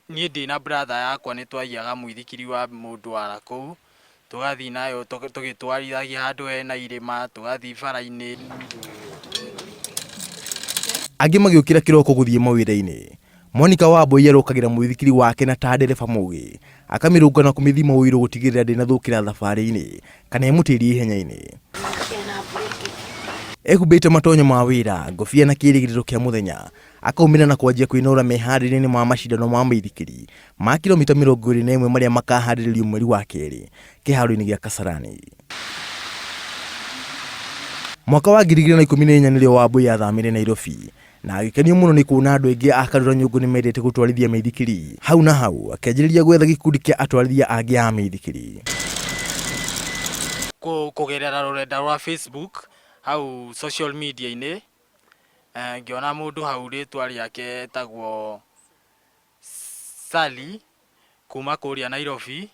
Niĩ ndĩ na brother yakwa nĩ twaiyaga mũithikiri wa mũndũ wa nakũu, tũgathiĩ nayo tũgĩtwarithagia handũ hena irĩma, tũgathiĩ bara-inĩ. Angĩ magĩũkĩra kĩroko gũthiĩ mawĩra-inĩ. Monica Wambũi arũkagĩra mũithikiri wake na ta ndereba mũgĩ, akamĩrũnga na kũmĩthima ũiro gũtigĩrĩra ndĩnathũkĩra thabarĩ-inĩ kana ĩmũtĩrie ihenya-inĩ. Ehumbĩte matonyo ma wĩra, ngobia na kĩrĩgĩrĩro kĩa mũthenya, Akaumĩra na kwanjia kwĩnora meharĩria-inĩ ma macindano ma mĩithikiri ma kilomita 21 marĩa makaharĩrĩrio mweri wa kerĩ kĩharo-inĩ gĩa Kasarani. Mwaka wa 2014 nĩrĩo Wambui athamĩire Nairobi na agĩkenio mũno nĩ kuona andũ aingĩ a Karura Nyũngũ nĩ mendete gũtwarithia mĩithikiri. Hau na hau akĩanjĩrĩria gwetha gĩkundi kĩa atwarithia angĩ a mĩithikiri. Kũgerera rũrenda rwa Facebook hau social media-inĩ, Ngĩona mũndũ hau rĩtwa rĩake etagwo Sally kuma kũrĩa Nairobi,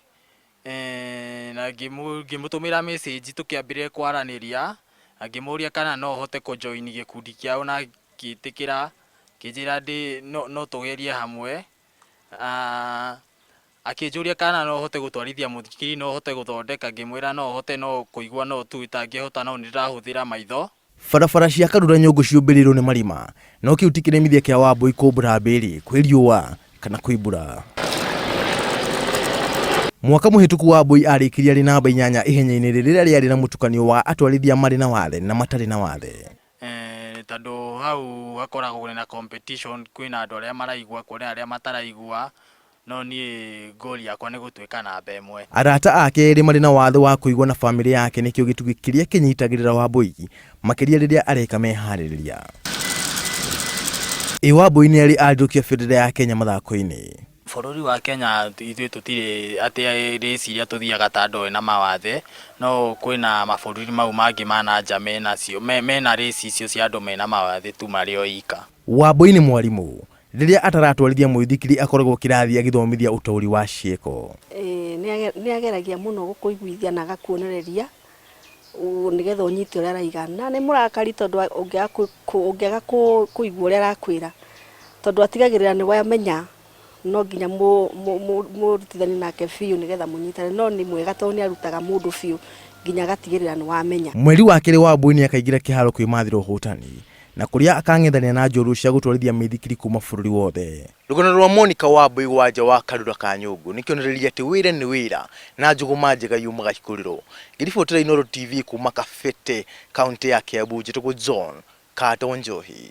na ngĩmũtũmĩra message tũkĩambĩrĩria kwaranĩria, na ngĩmũria kana no hote kũ join gĩkundi kĩao na agĩtĩkĩra, akĩnjĩra no tũgerie hamwe. Akĩnjũria kana no hote gũtwarithia mũithikiri, no hote gũthondeka, ngĩmwĩra no hote no kũigua no tu itangĩhota no nĩndĩrahũthĩra maitho. Barabara cia Karura Nyũngũ ciũmbĩrĩirwo nĩ marima, no kĩu ti kĩremithia kĩa Wambũi kũmbũra mbĩri kwĩ riũa kana kwĩ mbura. Mwaka mũhĩtũku Wambũi arĩkirie arĩ namba inyanya ihenya-inĩ rĩrĩa rĩarĩ na mũtukanio wa atwarithia marĩ na wathe na matarĩ na wathe. Tondũ hau hakoragwo na competition, kwĩna andũ arĩa maraigua, kwĩna arĩa mataraigua, No niĩ goal yakwa nĩ gũtuĩka namba ĩmwe. Arata ake erĩ marĩ na wathe wa kũigua na famĩlĩ yake nĩkĩo gĩtugĩ kĩrĩa kĩnyitagĩrĩra Wambũi makĩria rĩrĩa areka meharĩrĩria. Ĩ Wambũi nĩ arĩ arirũkia bendera ya Kenya mathako-inĩ? Bũrũri wa Kenya ithuĩ tũtirĩ atĩ race iria tũthiaga ta andũ mena mawathe, no kwĩna mabũrũri mau mangĩ ma na nja menacio, mena race icio cia andũ mena mawathe tu marĩ o ika. Wambũi nĩ mwarimũ. Rĩrĩa ataratwarithia mũithikiri akoragwo kĩrathi agĩthomithia ũtaũri wa ciĩko. Ĩĩ nĩ ageragia mũno gũkũiguithia na agakuonereria nĩgetha ũnyite ũrĩa araiga. Na nĩ mũrakari tondũ ũngĩaga kũigua ũrĩa arakwĩra, tondũ atigagĩrĩra nĩ wamenya no nginya mũrutithanie nake biũ nĩgetha mũnyitane. No nĩ mwega tondũ nĩ arutaga mũndũ biũ nginya agatigĩrĩra nĩ wamenya. Mweri wa kerĩ Wambũi nĩakaingĩra kĩharo kwĩmathĩra ũhotani. na kũrĩa akang'ethanĩra na njorua cia gũtwarithia mĩithikiri kuuma bũrũri wothe. Rũgano rwa Monica Wambui wa nja wa Karura ka Nyũngũ nĩ kĩonereria atĩ wĩra nĩ wĩra na njũgũma njega yumaga ikũrĩro. Ngĩribotera Inooro TV kuuma Kabete, kauntĩ ya Kiambu, njĩtagwo John Kato Njohi.